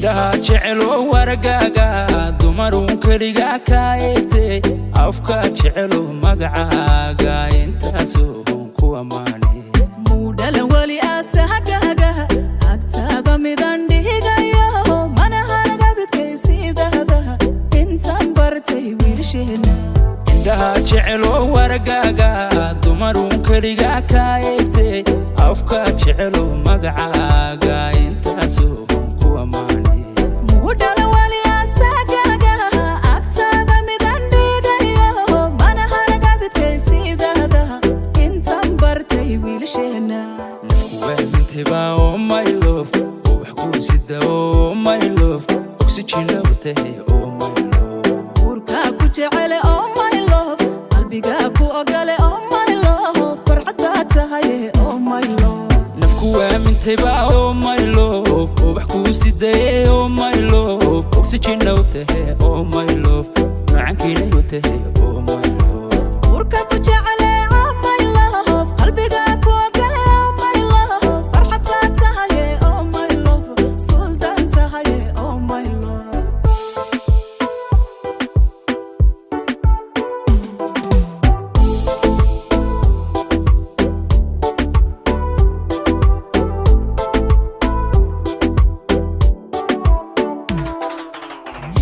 Indhaha jecelo wargaaga, dumarun keliga kaa eegtay. Afka jecelo magacaaga, intaasoo ku ammaanay. Muudhalan weli aasahagaagaha, agtaada midan dhigayo, mana haragabidkaysiidahdaha intaan bartay wiilasheena. Indhaha jecelo wargaaga, dumarun keliga kaa eegtay. Afka jecelo magacaaga, intaasoo ku ammaanay. Muudhalan weli aasahagaagaha, agtaada midan dhigayo, mana haragabidkaysiidahdaha intaan bartay wiilasheena. Nafku oh my love, oo wax kuu sida, oh my love, oxygen u tahay, oh my love. Uurkaa ku jecele, oh my love, qalbigaa ku ogole, oh my love, farxad baa tahay, oh my love. Nafku aamintayba, oh my love, oo wax kuu sidaye, oh my love, oxygen u tahay, oh my love, macankiina u tahay, oh my love. Uurka ku jecele, oh my love, qalbigaa ku ogole, oh my love, farxad baa tahay, oh my love, suldaan tahay, oh my love.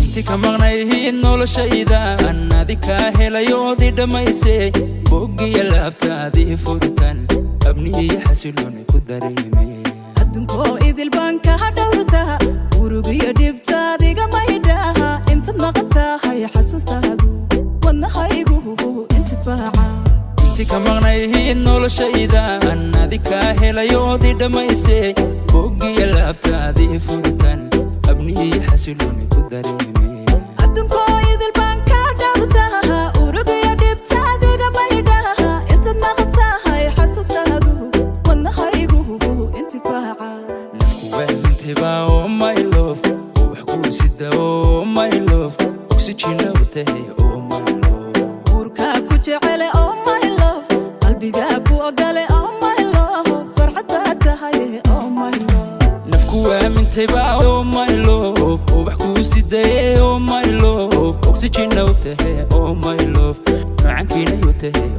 Inti ka maqnayhiid noloshaydan, adi kaa helayoodii dhammaysay. Boggiya laabtaadii furtan, abni iyo xasilooni ku dareemay. Adduunkoo idil baan kaa dhowrtaa, murugiyo dhibtaadiga maydhaha. Intaad maqan tahay xasuustaadu wadnahaygu intifaaca. Inti ka maqnayhiid noloshaydan, adi kaa helayoodii dhammaysay. Boggiya laabtaadii furtan, abni iyo xasilooni ku dareemay. Adduunkoo idil baan kaa dhowrtaa, urugiyo dhibtaadiga maydhaha. Intaad maqan tahay xasuustaadu wadnahaygu intifaaca. Nafku aamintayba, oh my love, oo wax kuu sida, oh my love, oxygen u tahay, oh my love. Uurkaa ku jecele, oh my love, qalbigaa ku ogole, oh my love, farxad baa tahay, oh my love. Nafku aamintayba, oh my love, oo wax kuu sidaye, oh my love, oxygen u tahay, oh my love, macankiina u tahay,